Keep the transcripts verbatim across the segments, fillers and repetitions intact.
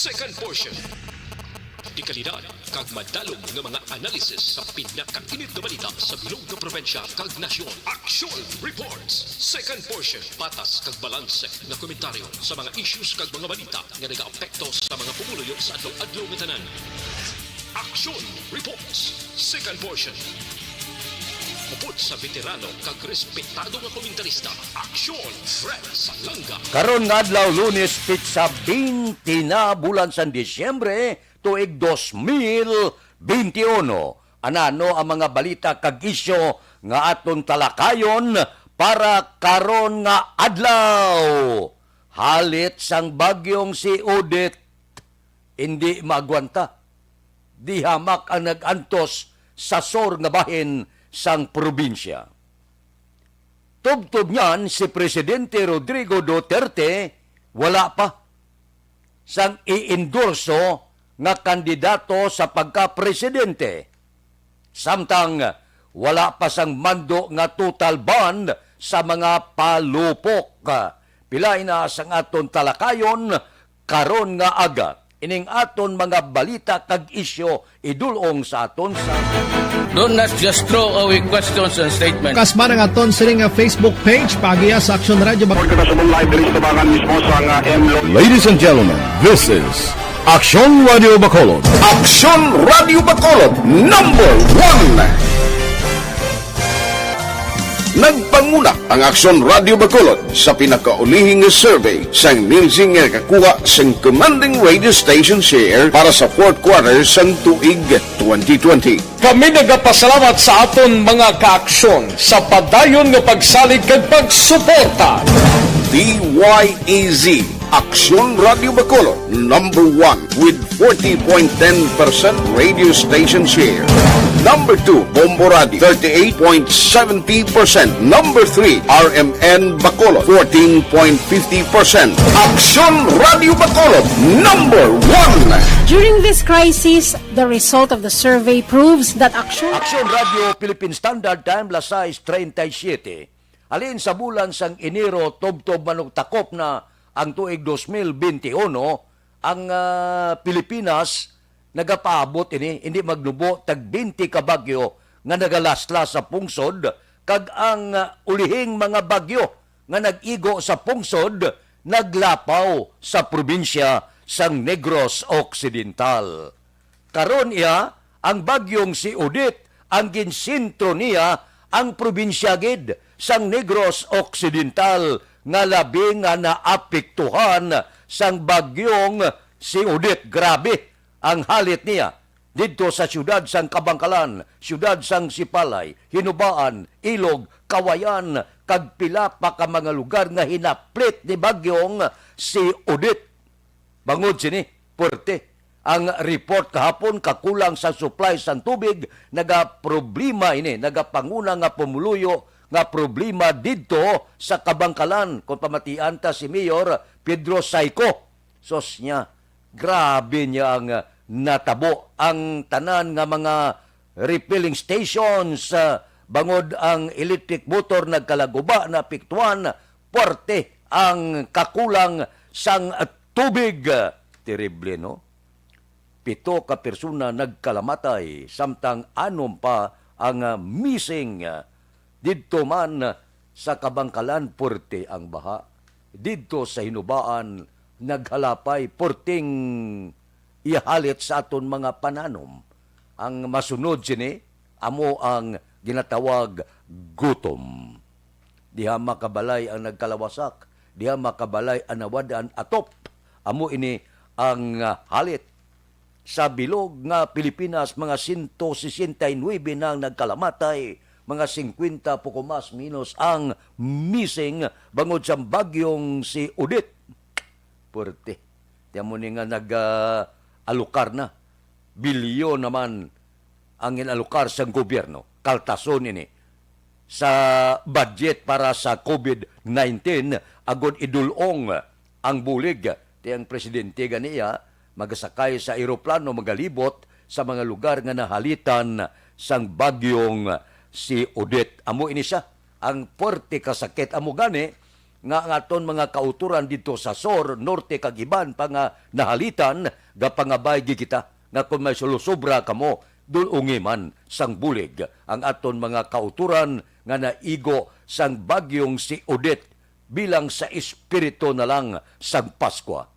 Second portion. Dekalidad kag madalom nga mga analisis sa pinakainit nga balita sa bilog nga probinsya kag nasyon. Action Reports. Second portion. Patas kag balanse nga komentaryo sa mga issues kag mga balita nga nagaapekto sa mga pumuluyo sa adlaw-adlaw nga tanan. Action Reports. Second portion. Upod sa veterano kag respetado nga komentarista, Action Fred Salanga. Karon nga adlaw, Lunes, petsa twenty na bulan sang Disyembre, tuig dos mil benti uno. Anano ang mga balita kag isyu nga aton talakayon para karon nga adlaw? Halit sang bagyong si Odette, indi maagwanta. Di hamak ang nag-antos sa sur nga bahin sang probinsya. Tubtob niyan, si Presidente Rodrigo Duterte wala pa sang i-endorso nga kandidato sa pagka-presidente. Samtang wala pa sang mando nga total ban sa mga palupok. Pila ina sang aton talakayon karon nga aga. Ining aton mga balita kag isyu idul-ong sa aton sa Do not just throw away questions and statements. Kasma ang aton sini nga Facebook page, paagiya sa Action Radio Bac- Report kita sa live diri sa tabangan mismo sa nga M Lo- Ladies and gentlemen, this is Action Radio Bacolod. Action Radio Bacolod, number one. Nagpanguna ang Action Radio Bacolod sa pinakaulihing survey sang Nielsen nga nakakuha sang commanding radio station share para sa fourth quarter sang tuig twenty twenty. Kami nagapasalamat sa aton mga kaaksyon sa padayon nga pagsalig kag pagsuporta. D Y E Z, Aksyon Radio Bacolod, number one with forty point ten percent radio station share. Number two, Bombo Radio, thirty-eight point seventy percent. Number three, R M N Bacolod, fourteen point fifty percent. Aksyon Radio Bacolod, number one. During this crisis, the result of the survey proves that Action Aksyon Radio Philippine Standard Time, las sais treinta y siete. Halin sa bulan sang Enero, tubtob man og takop na ang tuig dos mil benti uno, ang, ah, Pilipinas nagapaabot ini, hindi magnubo, tag benti ka bagyo nga nagalaslas sa pungsod, kag ang, ah, ulihing mga bagyo nga nag-igo sa pungsod naglapaw sa probinsya sang Negros Occidental. Karon iya, ang bagyong si Odette, ang ginsentro niya ang probinsya gid sang Negros Occidental nga labi nga naapektuhan sang bagyong si Odette. Grabe ang halit niya didto sa siyudad sang Kabankalan, siyudad sang Sipalay, Hinubaan, Ilog, Kawayan, kag pila pa ka mga lugar nga hinaplit ni bagyong si Odette. Bangod sini, puwerte ang report kahapon, kakulang sa supply sang tubig, nagaproblema ini, nagapanguna nga pumuluyo nga problema didto sa Kabankalan, kung pamatian ta si Mayor Pedro Saico. Sos niya, grabe niya ang, ah, natabo. Ang tanan nga mga refilling stations, ah, bangod ang electric motor nagkalaguba, naapektuhan, puwerte ang kakulang sang tubig. Terrible, no? Pito ka persona nagkalamatay, samtang anom pa ang, ah, missing. Didto man sa Kabankalan, puwerte ang baha. Didto sa Hinubaan, naghalapay, puwerteng ihalit sa aton mga pananom. Ang masunod sini, amo ang ginatawag gutom. Diha makabalay ang nagkalawasak, diha makabalay ang nawad-an atop. Amo ini ang, ah, halit. Sa bilog nga Pilipinas, mga sento sesenta y nuebe na ang nagkalamatay, mga singkwenta poko mas menos ang missing bangod sa bagyong si Odette. Puwerte. Ti amo ni nga nag, ah, alokar na. Bilyon naman ang inalokar sang gobyerno. Kaltason ini sa budget para sa COVID nineteen, agod idul-ong ang bulig. Ti ang presidente ganiya magasakay sa eroplano, magalibot sa mga lugar nga nahalitan sang bagyong si Odette. Amo ini sia ang puwerte ka sakit. Amo gani, nga ang aton mga kautoran didto sa sur, norte, kag iban pa nga nahalitan, gapangabay gid kita nga kon may sulusubra kamo, dul-ongi man sang bulig ang aton mga kautoran nga naigo sang bagyong si Odette bilang sa espiritu na lang sang Paskwa.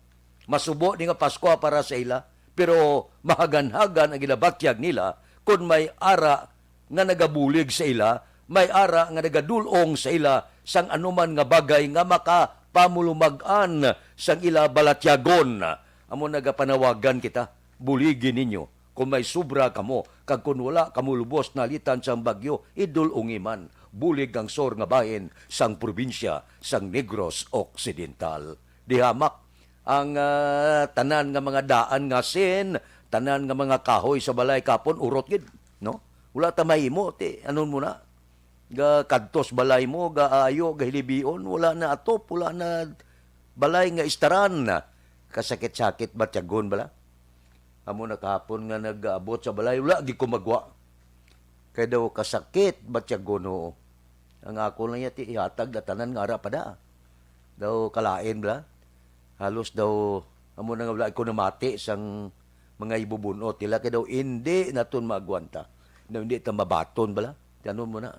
Masubo ni nga Paskwa para sa ila, pero mahaganhagan ang ginabatyag nila kon may ara nga nagabulig sa ila, may ara nga nagadul-ong sa ila sang anuman nga bagay nga makapamulumag-an sang ila balatyagon. Amo nagapanawagan kita, buligi ninyo kon may sobra kamo, kag kon wala kamo lubos nalitan sang bagyo, idul-ongi man, bulig ang sur nga bahin sang probinsya sang Negros Occidental. Di hamak ang, ah, tanan nga mga daan nga sin, tanan nga mga kahoy sa balay kapon, urot gid, no? Wala ta mahimo, ti, anon mo na? Ga kadtos balay mo, ga ayo, ga hilibion, wala na atop, wala na balay nga istaran. Kasakit-sakit ba tiyagon bala? Amo na kahapon nga nag-abot sa balay, wala gid ko magwa. Kay daw kasakit ba tiyagon, oo. Ang ako lang yati ihatag na tanan nga ara pa da. Daw kalain bala. Halos daw, amo na nga wala ko namati sang mga ibubunot nila. Kay daw, hindi naton maagwanta. Daw, hindi ta mabaton bala. Ano mo na?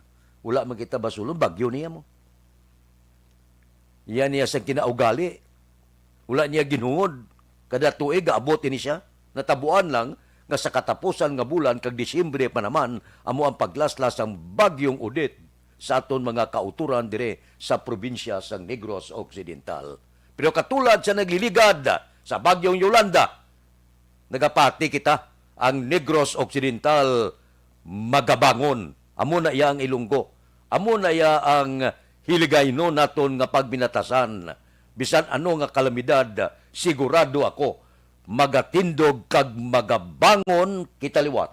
Wala man kita basulon, bagyo niya mo. Yan niya sang kinaugali. Wala niya ginhungod. Kada tuig, gaabot ini siya. Natabuan lang nga sa katapusan nga bulan kag Disyembre pa naman, amo ang paglaslas sang Bagyong Odette sa aton mga kauturan dire sa probinsya sang Negros Occidental. Pero katulad sa nagliligad sa Bagyong Yolanda, nagapati kita, ang Negros Occidental magabangon. Amo na iya ang Ilonggo. Amo na iya ang hiligaynon naton nga pagbinatasan. Bisan ano nga kalamidad, sigurado ako, magatindog kag magabangon kita liwat.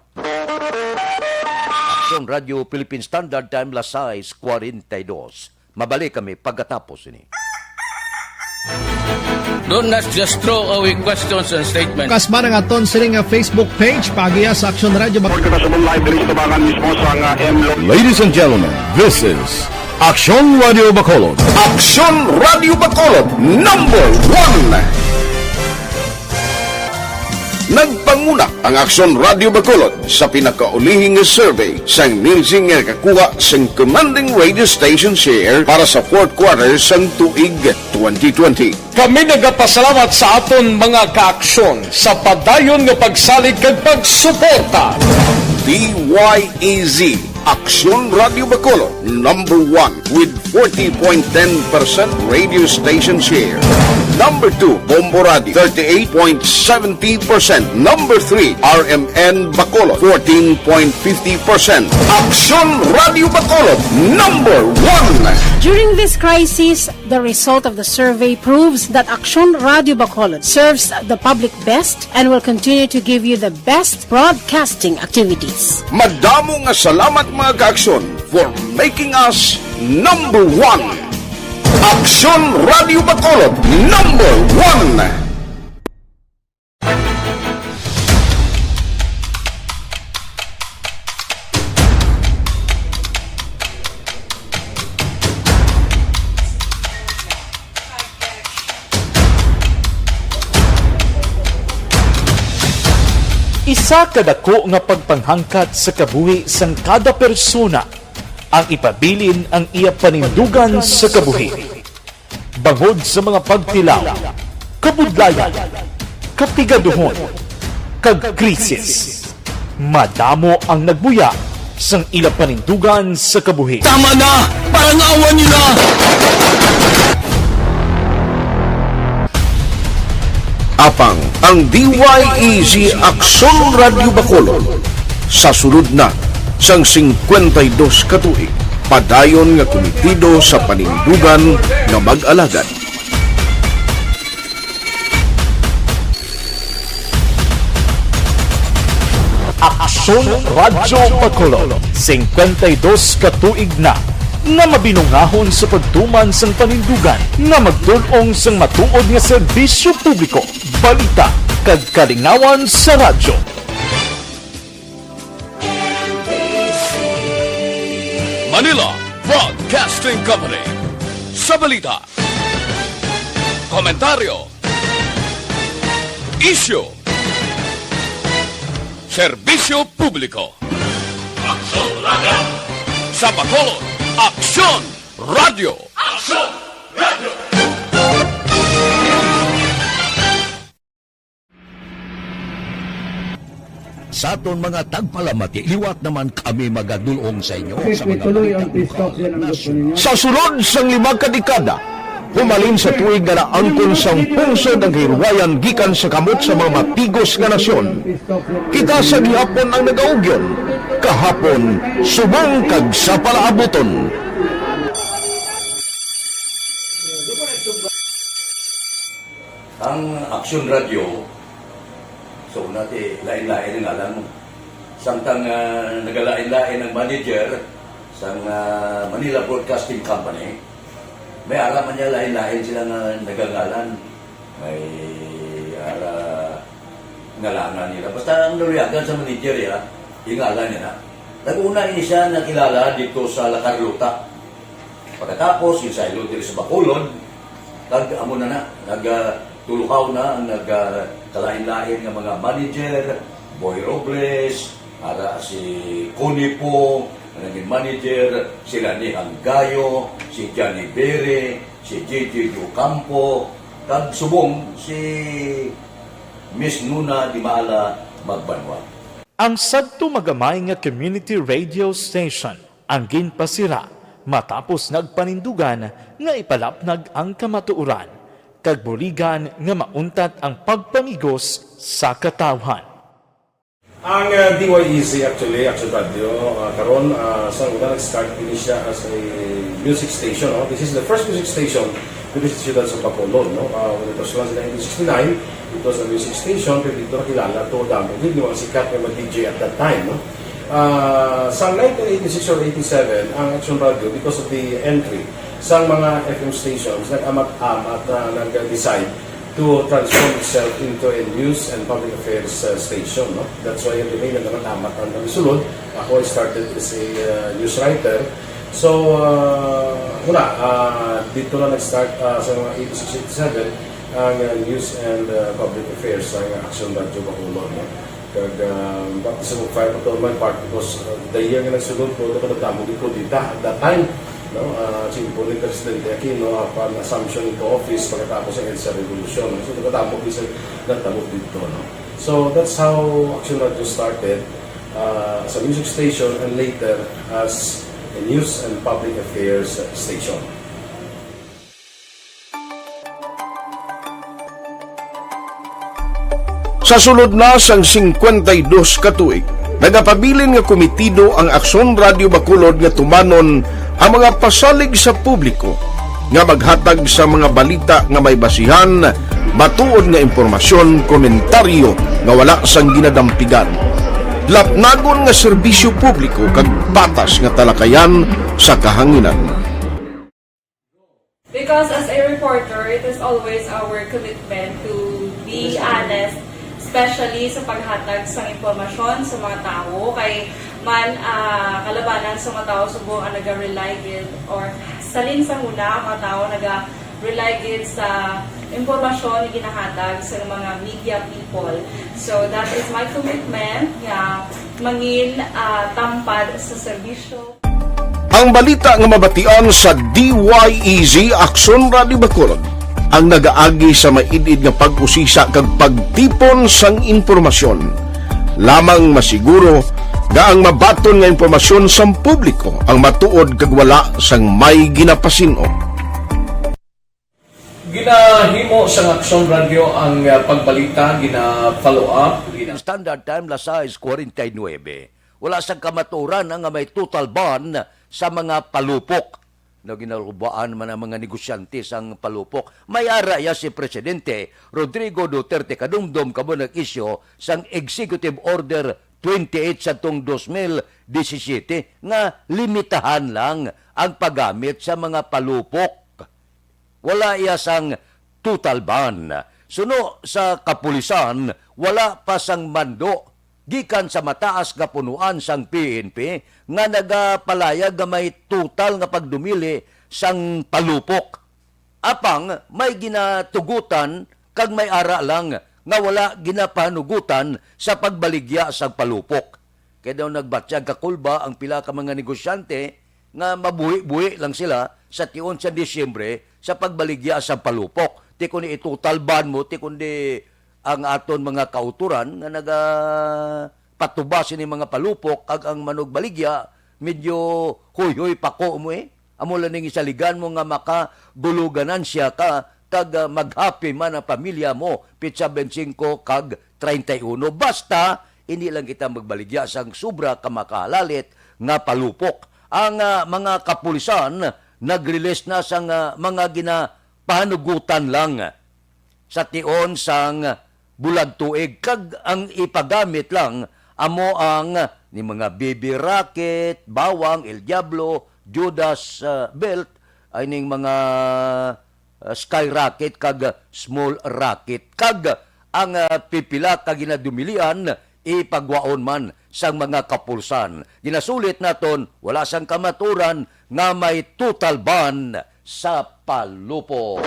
Aksyon Radio Philippine Standard Time, las sais cuarenta y dos. Mabalik kami pagkatapos ini. Don't not just throw away questions and statements. Kasma ang aton sini nga Facebook page, pagiya sa Aksyon Radio Bacolod. Kita sa live diri sa tabangan mismo sa nga M Lo- Ladies and gentlemen, this is Aksyon Radio Bacolod. Aksyon Radio Bacolod, number one. Nagpanguna ang Aksyon Radio Bacolod sa pinakaulihi nga survey sang Nielsen nga nakakuha sang commanding radio station share para sa fourth quarter sang tuig twenty twenty. Kami nagapasalamat sa aton mga kaaksyon sa padayon nga pagsalig kag pagsuporta. D Y E Z, Aksyon Radio Bacolod, number one with forty point ten percent radio station share. Number two, Bombo Radio, thirty-eight point seventy percent. Number three, R M N Bacolod, fourteen point fifty percent. Aksyon Radio Bacolod, number one. During this crisis, the result of the survey proves that Aksyon Radio Bacolod serves the public best and will continue to give you the best broadcasting activities. Madamo nga salamat, mga kaaksyon, for making us number one. Aksyon Radio Bacolod, number one. Isa ka dako nga pagpanghangkat sa kabuhi sang kada persona ang ipabilin ang iya panindugan sa kabuhi. Bangod sa mga pagtilaw, kabudlayan, kapigaduhon, kag krisis, madamo ang nagbuya sang ila panindugan sa kabuhi. Tama na! Parangawan niyo na! Apang ang D Y E Z Aksyon Radyo Bacolod sa sulod na sang singkwenta y dos ka tuig, padayon nga kumitido sa panindugan nga mag-alagad. Aksyon Radyo Bacolod, singkwenta y dos ka tuig na nga mabinungahon sa pagtuman sang panindugan nga magdul-ong sang matuod nga serbisyo publiko, balita, kag kalingawan sa radyo. Manila Broadcasting Company. Sa balita, Komentaryo. Isyu. Serbisyo publiko. Aksyon Radio. Sa Bacolod, Aksyon Radio. Aksyon Radio. Sa aton mga tagpalamati, liwat naman kami magadulong sa inyo sa mga balita. Sa sulod sang lima ka dekada, humalin sa tuig nga naangkon sang pungsod ang kahilwayan gikan sa kamot sa mga matigos nga nasyon. Kita sa gihapon ang nagaugyon, kahapon, subong kag sa palaabuton. Ang Aksyon Radio, so, una ti, lain-lain ang ngalan mo. Samtang, ah, nagalain-lain ang manager sang, ah, Manila Broadcasting Company, may ara man niya lain-lain sila nga nagangalan. May ara ngalanan nila. Basta ang naluyagan sa manager, ya, ingalan niya na. Nag-una ini siya nakilala dito sa La Carlota. Pagkatapos, yung saylo diri sa Bacolod, kag amo na na, nag, ah, tuluhaw na ang nag, ah, kalain-lain nga mga manager, Boy Robles, ara si Connie Pong, ang naging manager, sila ni Hanggayo, si Johnny Bere, si J J Ocampo, kag subong si Miss Nuna Di Maala Magbanwa. Ang sadto magamay nga community radio station ang ginpasira matapos nagpanindugan nga ipalapnag ang kamatuoran kag buligan nga mauntat ang pagpamigos sa katawhan. Ang, uh, D Y E Z, actually, Action Radio, uh, karon, uh, sa una nag-start ini siya as a music station, no? This is the first music station dito sa siyudad sa Bacolod, no? Uh, when it was launched in nineteen sixty-nine, it was a music station, pero dito nakilala to, damo gid yung mga sikat nga mga D J at that time, no? Uh, sa nineteen eighty-six or eighty-seven, ang Action Radio, because of the entry sa mga F M stations, nag-amat-amat na nag-decide to transform itself into a news and public affairs, uh, station, no? That's why every day nagkakatamat ang kami sulod. Ako, I started as a, uh, news writer. So, uh, wala, uh, dito na nag-start, uh, sa mga eighty-six, eighty-seven, ang, uh, news and, uh, public affairs sa Action Radio Bacolod, no? Kag, ah, baptism of fire pa to man part because, ah, the year nga nagsulod ko, ako nagdamo gid ko dita at that time, no? Ah, simple ni Presidente Aquino, upon assumption into office pagkatapos sa EDSA Revolution. So, nagdamo gid sa nagdamo dito, no? So, that's how Action Radio started, ah, as a music station and later as a news and public affairs station. Sa sulod na sang singkwenta y dos ka tuig, nagapabilin nga komitido ang Aksyon Radio Bacolod nga tumanon ang mga pasalig sa publiko nga maghatag sa mga balita nga may basihan, matuod nga impormasyon, komentaryo nga wala sang ginadampigan, lapnagon nga serbisyo publiko kag patas nga talakayan sa kahanginan. Because as a reporter, it is always our commitment to be honest, especially sa paghatag sang impormasyon sa mga tawo. Kay man, ah, kalabanan sa mga tawo subong ang naga-rely gid, or salin sa huna ang mga tawo naga-rely gid sa impormasyon nga ginahatag sa mga media people. So, that is my commitment nga mangin, ah, tampad sa serbisyo. Ang balita nga mabatian sa D Y E Z Aksyon Radio Bacolod ang nagaagi sa maid-id nga pag-usisa kag pagtipon sang impormasyon. Lamang masiguro nga ang mabaton nga impormasyon sang publiko ang matuod kag wala sang may ginapasin-o. Ginahimo sang Aksyon Radio ang, ah, pagbalita, gina-follow up, gina- Standard Time, las sais cuarenta y nueve. Wala sang kamatuoran nga may total ban sa mga palupok. No, ginalubaan man ang mga negosyante sang palupok. May ara ya si Presidente Rodrigo Duterte Kadumdom kamo nag-isyu sang Executive Order twenty-eight sa tong dos mil disisiyete nga limitahan lang ang paggamit sa mga palupok. Wala iya sang total ban. Suno sa kapulisan, wala pa sang mando gikan sa mataas nga punuan sang P N P nga nagapalayag nga may total nga pagdumili sang palupok. apang may ginatugutan kag may ara lang nga wala ginapahanugutan sa pagbaligya sang palupok. Kay daw nagbatyag kakulba ang pila ka mga negosyante nga mabuhi-buhi lang sila sa tion sa Disyembre sa pagbaligya sa palupok. Ti kundi itutal ban mo, ti kundi ang aton mga kautoran nga nagapatuba sini mga palupok kag ang manugbaligya, medyo huyhoy pa ko mo eh. Amo lang ning isaligan mo nga makabuluganansya ka kag, ah, mag-happy man ang pamilya mo, petsa bente singko kag treinta y uno. Basta, hindi lang kita magbaligya sang sobra ka makahalalit nga palupok. Ang, ah, mga kapulisan nag-release na sang, ah, mga ginapahanugutan lang sa tion sang bulag tuig, kag ang ipagamit lang amo ang ni mga B B Rocket, Bawang, El Diablo, Judas, ah, Belt, ay ning mga, ah, Sky Rocket kag Small Rocket, kag ang, ah, pipila ka ginadumilian ipagwaon man sang mga kapulisan. Ginasulit naton, wala sang kamaturan nga may total ban sa palupok.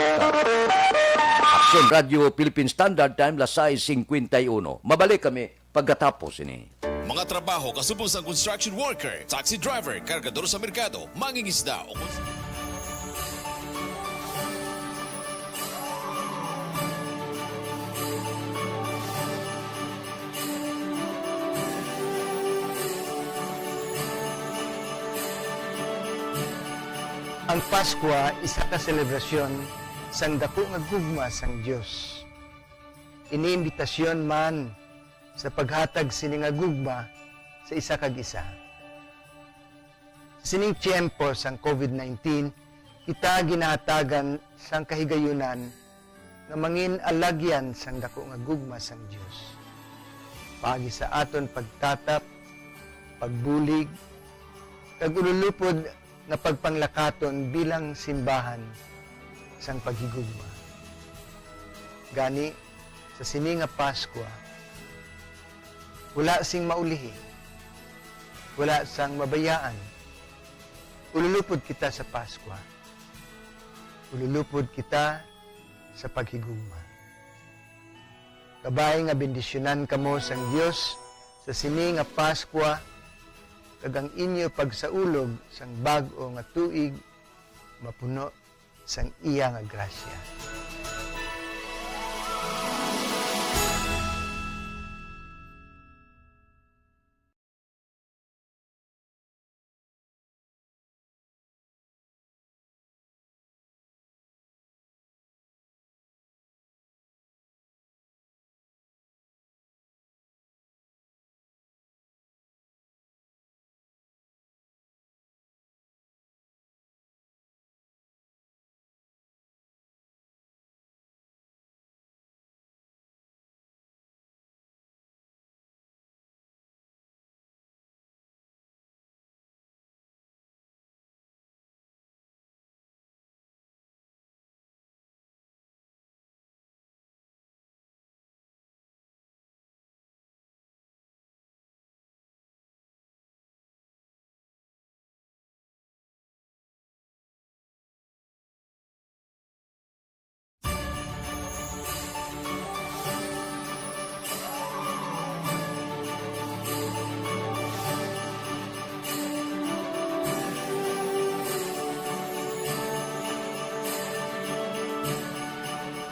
Aksyon Radio Philippine Standard Time, las sais singkwenta y uno. Mabalik kami pagkatapos ini. Mga trabaho kasubong sang construction worker, taxi driver, kargador sa merkado, mangingisda o kons- Ang Paskwa isa ka selebrasyon sang daku nga gugma sang Dios. Ini imbitasyon man sa paghatag sini nga gugma sa isa kag isa. Sa sining tiyempo sang covid nineteen, kita ginahatagan sang kahigayunan nga mangin alagyan sang daku nga gugma sang Dios, paagi sa aton pagtatap, pagbulig, kag ululupod nga pagpanglakaton bilang simbahan sang paghigugma. Gani, sa sini nga Paskwa, wala sing maulihi, wala sang mabayaan. Ululupod kita sa Paskwa. Ululupod kita sa paghigugma. Kabay nga bendisyonan kamo sang Dios sa sini nga Paskwa, kag ang inyo pagsaulog sang bag-o nga tuig mapuno sang iya nga grasya.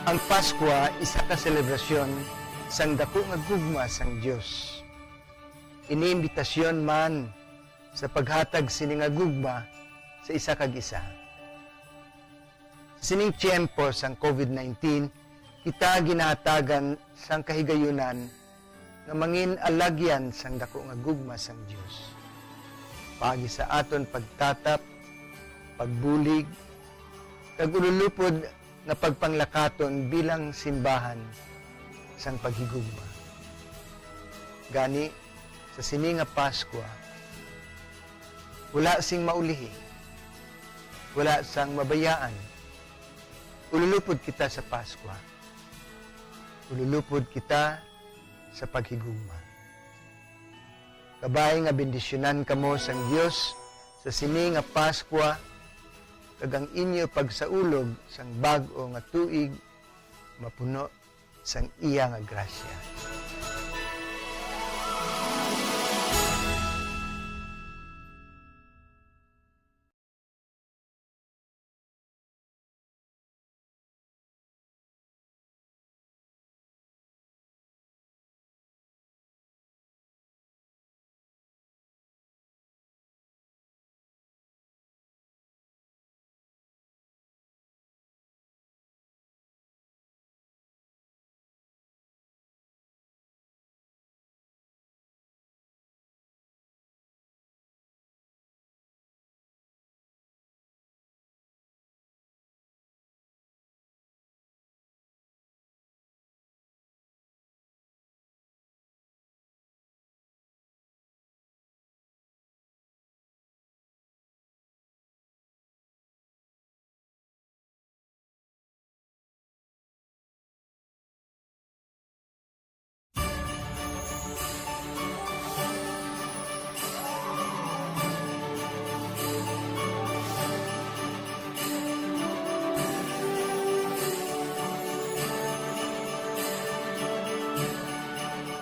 Ang Paskwa isa ka selebrasyon sang daku nga gugma sang Dios. Ini imbitasyon man sa paghatag sini nga gugma sa isa kag isa. Sa sining tiyempo sang covid nineteen, kita ginahatagan sang kahigayunan nga mangin alagyan sang daku nga gugma sang Dios, paagi sa aton pagtatap, pagbulig, kag ululupod nga pagpanglakaton bilang simbahan sang paghigugma. Gani, sa sini nga Paskwa, wala sing maulihi, wala sang mabayaan. Ululupod kita sa Paskwa. Ululupod kita sa paghigugma. Kabay nga bendisyonan kamo sang Dios sa sini nga Paskwa, kag ang inyo pagsaulog sang bag-o nga tuig mapuno sang iya nga grasya.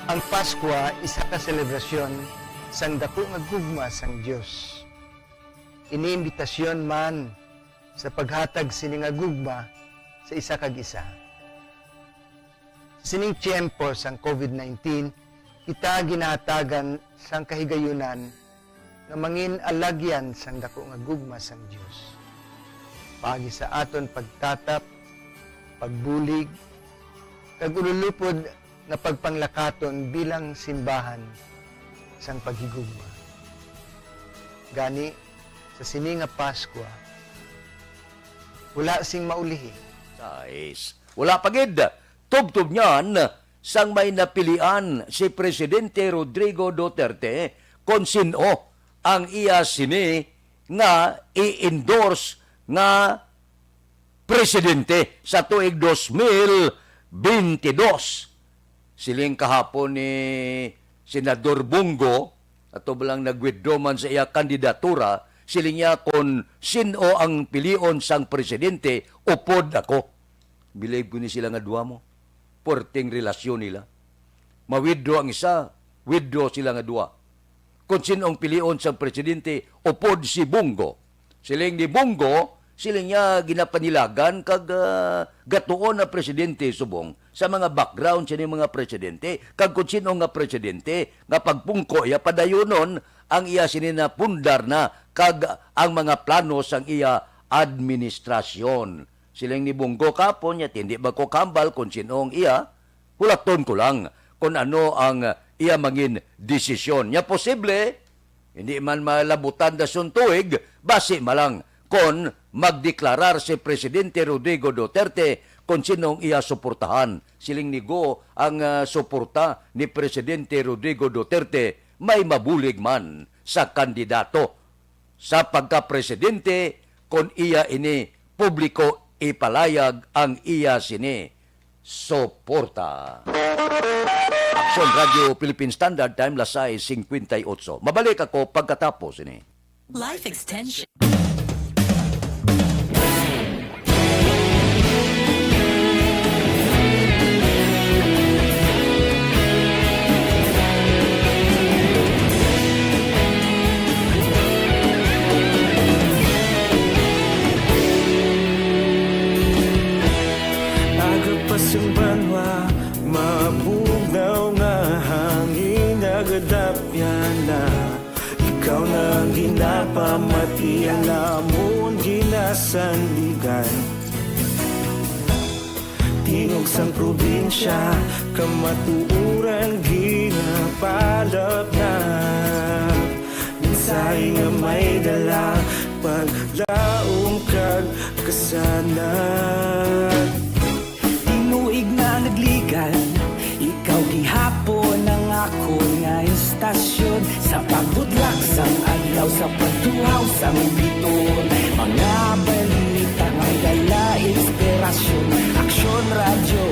Ang Paskwa isa ka selebrasyon sang daku nga gugma sang Dios. Ini imbitasyon man sa paghatag sini nga gugma sa isa kag isa. Sa sining tiyempo sang covid nineteen, kita ginahatagan sang kahigayunan nga mangin alagyan sang daku nga gugma sang Dios, paagi sa aton pagtatap, pagbulig, kag ululupod nga pagpanglakaton bilang simbahan sang paghigugma. Gani, sa sini nga Paskwa, wala sing maulihi. Sais. Wala pa gid. Tubtob niyan, sang may napilian si Presidente Rodrigo Duterte kon sin-o ang iya sini nga i-endorse nga presidente sa tuig dos mil bentidós. Siling kahapon ni Senador Bong Go, ato ba lang nag-withdraw man sa iya kandidatura, siling niya kon sin-o ang pilion sang presidente, upod ako. Believe ko ni sila nga duha mo. Puwerteng relasyon nila. Ma-withdraw ang isa, withdraw sila nga duha. Kon sin-o ang pilion sang presidente, upod si Bong Go. Siling ni Bong Go, siling niya ginapanilagan kag, ah, gatuon ang presidente subong sa mga background sini mga presidente, kag kon sin-o nga presidente nga pagpungko iya padayunon ang iya sini napundar na kag ang mga plano sang iya administrasyon. Siling ni Bong Go kapon niya, "Hindi ba ko kambal kon sin-o ang iya? Hulaton ko lang kon ano ang iya mangin desisyon." Nya posible, hindi man malabutan dason tuig, basi ma lang kon magdeklarar si Presidente Rodrigo Duterte kon sin-o ang iya suportahan. Siling ni Go, ang, ah, suporta ni Presidente Rodrigo Duterte may mabulig man sa kandidato sa pagkapresidente kon iya ini publiko ipalayag ang iya sini suporta. Aksyon Radio Philippine Standard Time, las sais singkwenta y ocho. Mabalik ako pagkatapos ini. Life extension. Aga pa sang banwa, mabugnaw nga hangin nagadapyan na. Ikaw na ang ginapamati, ang lamon ginasandigan. Tingog sang probinsya, kamatuoran ginapalapnap. Mensahe nga may dala, paglaom kag kasanag. Tinuig na nagligan, ikaw gihapon ang akon nga istasyon. Sa pagbutlak sang adlaw, sa pagtuhaw sang biton, mga balita nga dala inspirasyon. Aksyon Radyo,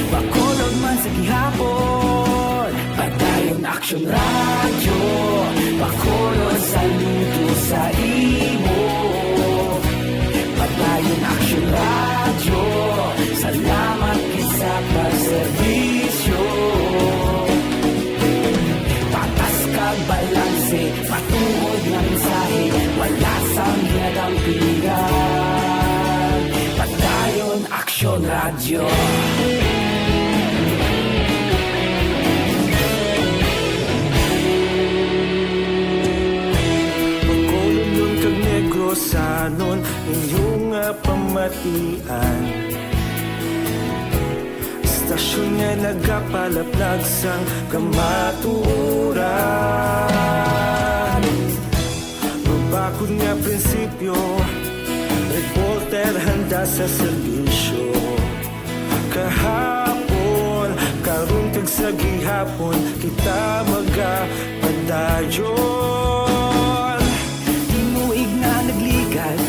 Bacolod man sa gihapon. Padayon Aksyon Radyo, Bacolod, saludo sa imo. Bacolodon kag Negrosanon, inyo nga pamatian. Istasyon nga nagapalaplag sang kamatuoran. Mabakod nga prinsipyo, reporter handa sa serbisyo. Kahapon, karon kag sa gihapon, kita magapadayon. Tinuig na nagligad,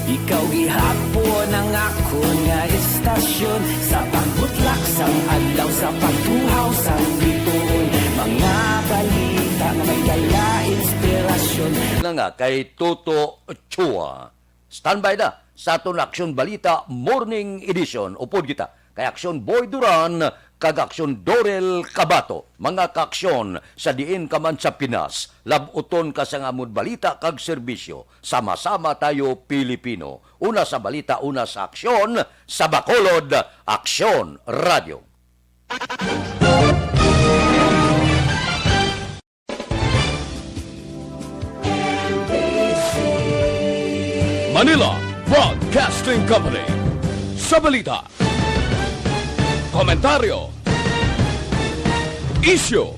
ikaw gihapon ang akon nga istasyon. Sa pagbutlak sang adlaw, sa pagtuhaw sang bituon, mga balita nga may dala inspirasyon. Na nga kay Toto Chua. Standby na sa aton Aksyon Balita Morning Edition. Upod kita kay Aksyon Boy Duran kag Aksyon Dorel Cabato. Mga kaaksyon, sa diin ka man sa Pinas, lab-uton ka sang amon balita kag serbisyo. Sama-sama tayo, Pilipino. Una sa balita, una sa aksyon, sa Bacolod, Aksyon Radio. Manila Broadcasting Company. Sa balita, komentaryo, isyu,